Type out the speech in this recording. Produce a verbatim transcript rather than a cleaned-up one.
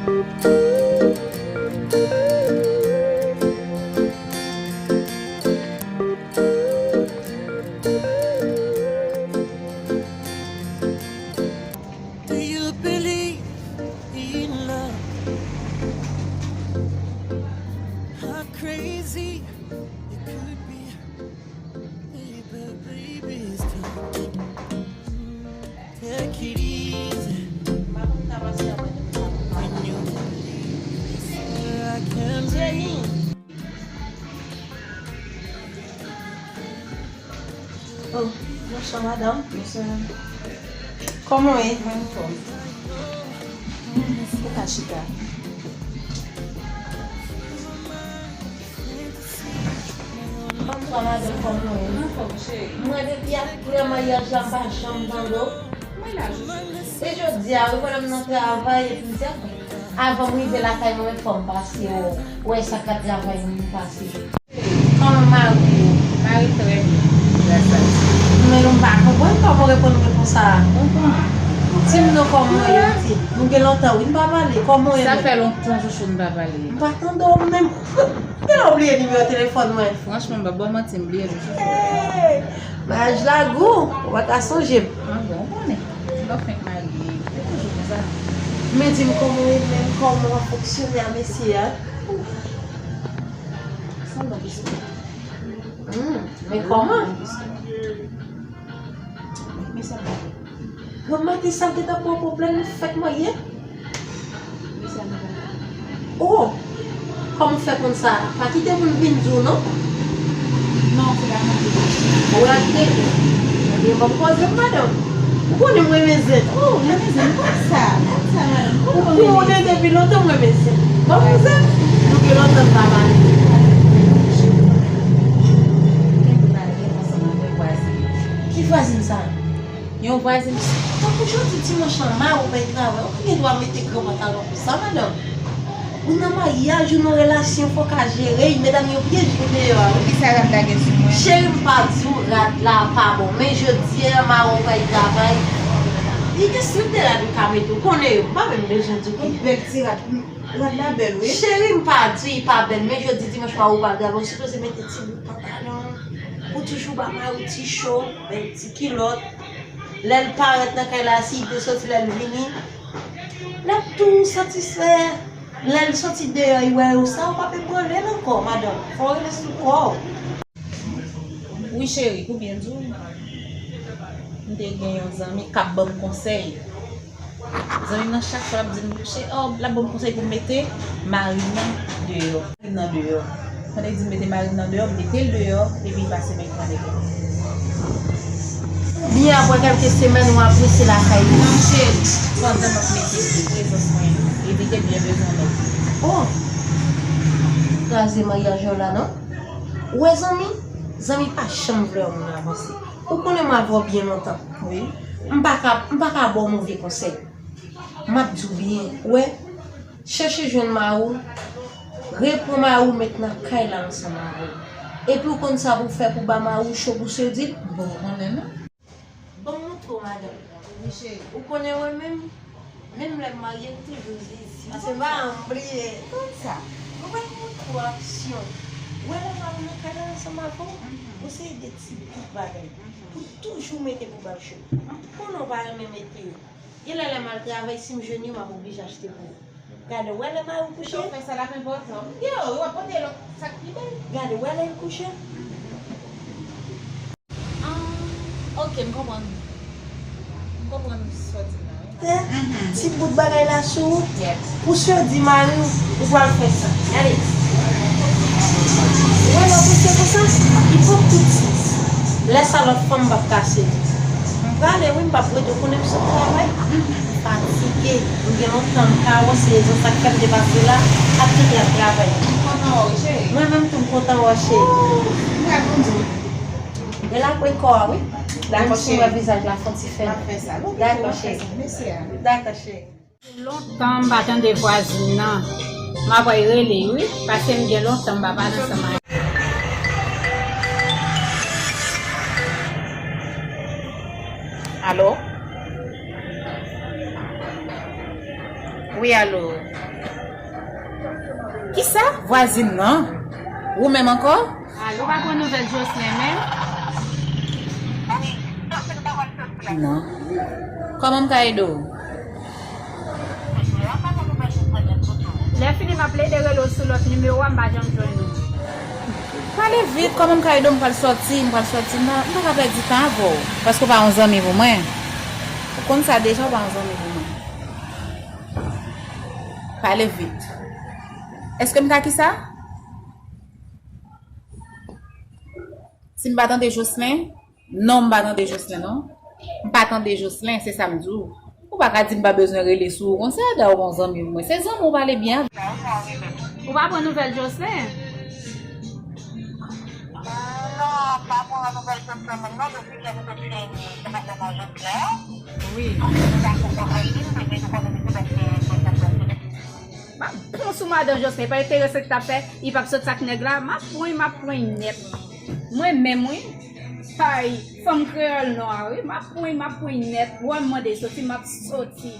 Do you believe in love? How crazy it could be. Baby, baby, stop. Take it easy. When you leave, I can't breathe. Oh, bonswa madanm. Bonswa. Kòman w ye? Mwen anfòm. Ou ka chita. Bonswa madanm, kòman w ye? Mwen anfòm, cheri. Mwen depi aprè maryaj la, m pa janm tande w. Mwen la jodi. E jodi a, wi, pandan m nan travay, epi m di, avan m rive lakay mwen, fò m pase wè sa k ap travay, m pase. Kòman mari w? Mari trè byen, gras a Dye. Men nou pa konprann kòman w reponn mwen konsa. Ou konnen. Di m non, kòman w ye, pitit? Nou gen lontan, wi, n pa pale. Kòman w ye menm? Sa fè lontan, chouchou, n pa pale. M pa tande w menm. Gen lè w bliye nimewo telefòn mwen. Franchman, m p ap ba w manti, m bliye l, chouchou. Hey! Maryaj la gou, ou pa ka sonje m. Ah bon, ou konnen. Lè w fenk marye, se toujou konsa. Men di m kòman w ye menm, kòman w ap fonksyone a mesye a? Sanble yon biskit. Hmm, men kòman? Men sa pa bon. Granmadi sa gentan pran pwoblèm, nou fèk marye. Men sa pa bon. Oh! Kòman w fè konn sa? Pa kite moun vin di w non. Non, se pa mwen ki te di. Ou wè ak tete. Ebyen, ban m poze m, madanm. Ou konnen m renmen zen. Oh, renmen zen, konsa. Konsa, madanm. Ou konnen depi lontan m renmen zen. Ban m zen. Nou gen lontan n pa pale. Ki vwazin sa? Yon vwazin. Tankou jodi dimanch lan, mari w pa travay, ou pa gen dwa mete gran pantalon konsa, madanm. Ou nan maryaj, ou nan relasyon, fò w ka jere y. Medam yo pyeje deyò a, wi. Poukisa rad la gen sou mwen? Cheri, m pa di w rad la pa bon, men jodi a, mari w pa travay. Li gen striktè rad li ka mete, ou konnen yo, m pa menm bezwen di w ki. Yon bèl ti rad, rad la bèl, wi. Cheri, m pa di l pa bèl, men jodi dimanch, mari w pa travay, ou sipoze mete ti bout pantalon, ou toujou ba mari w ti cho, bèl ti kilòt. Lè l parèt nan kay la, si l te soti, lè l vini, l ap tou satisfè. Lè l soti deyò, li wè ou sa, ou p ap ebranle l ankò, madanm. Fò w rele sou kò w. Wi, cheri, pou byen di w, m te gen yon zanmi k ap ban m konsèy. Zanmi m nan, chak fwa l ap di m, che-, oh, l ap ban m konsèy pou m mete mari m nan deyò. Mari m nan deyò. Pandan l di m mete mari m nan deyò, m mete l deyò, epi l pase men l pran nèg la. Oubyen apre kèlke semèn ou apre se lakay li. Non, cheri, pandan m ap mete l, prezans mwen, evite byen bezwen nèg. Oh! Kraze maryaj yo la, non? Ou wè zanmi? Zanmi pa janm vle wè moun avanse. Ou konnen mwen avè w byen lontan. Wi. M pa ka, m pa ka ba w move konsèy. M ap di w byen, ou wè, chèche jwenn mari w, repran mari w, met nan kay la ansanm avè w. Epi w konn sa pou w fè pou ba mari w cho pou w sedi l? Bon, ou konnen non. Ban m montre w, madanm. Wi, cheri. Ou konnen mwen menm, menm lè m marye, m toujou zizi. Paske m pa janm bliye. Konn sa. Mwen pral montre w aksyon. Ou wè lè mari w nan kay la ansanm avè w, ou se de ti bout bagay pou toujou mete pou ba l cho. M konnen w pa renmen mete yo. Genlè lè m al travay, si m jwenn yo, m ap oblije achte pou ou. Gade, w wè lè mari w kouche? Ou fè sa l ap enpòtan. Yo, yo ap pote lòt sa k pi bèl. Gade, w wè lè l kouche? Ah, ok, m konprann. M konprann sa w di m nan, wi. Tè, ti bout bagay la sou ou. Yes. Pou sedi mari w, ou pral fè sa. Gade. Ou wè lè w pouse konsa, ipokrit. Lè sa lòt fanm p ap ka sedi. M prale wi, m p ap rete, ou konnen m sot travay. M fatige. M gen lontan m ka ranse, rezon sa k fè m te pase la, ap tande ap travay. M kontan wè w, cheri. Mwen menm tou m kontan wè w, cheri. Ou, m pral kondwi. Gen lapwen kò a, wi. Dakò, cheri. Menm si m wè vizaj la fon ti fè. M ap fè sa, wi. Dakò, cheri. Mèsi a. Dakò, cheri. Lontan m pa tande vwazin nan. M ap al rele, wi. Paske m gen lontan m pa pale ansanm ak. Alo? Wi, alo. Kisa? Vwazin nan? Ou menm ankò? Alo, pa pran nouvèl Jocelyn menm? Non. Kòman m ka ede w? Lè fini m ap plede rele w sou lòt nimewo a, m pa janm jwenn ou. Pale vit, kòman m ka ede w? M pral sòti, m pral sòti. Non, m pa ka pèdi tan avè w. Paske w pa yon zanmi pou mwen. Ou konn sa deja, w pa yon zanmi pou mwen. Pale vit. Èske m ta kisa? Si m pa tande Jocelyn, non, m pa tande Jocelyn, non. M pa tande Jocelyn, se sa m di w. Ou pa ka di m pa bezwen rele sou ou konsa, da ou bon zanmi mwen. Se zanmi w pale byen avè. Ou pa pran nouvèl Jocelyn? Non, m pa pran nouvèl Jocelyn menm non, depi lè nou te fini, se pa vrèman Jocelyn. Wi. M pa konprann anyen, men nou konnen se paske Jocelyn. M ap pran sou madan Jocelyn, pa enterese k t ap fè, li p ap sòti ak nèg la, m ap pran, m ap pran nèt. Mwen menm, wi. Ay, fanm kreyòl nwa, wi. M ap pran, m ap pran nèt. Wè, m mande soti, m ap soti.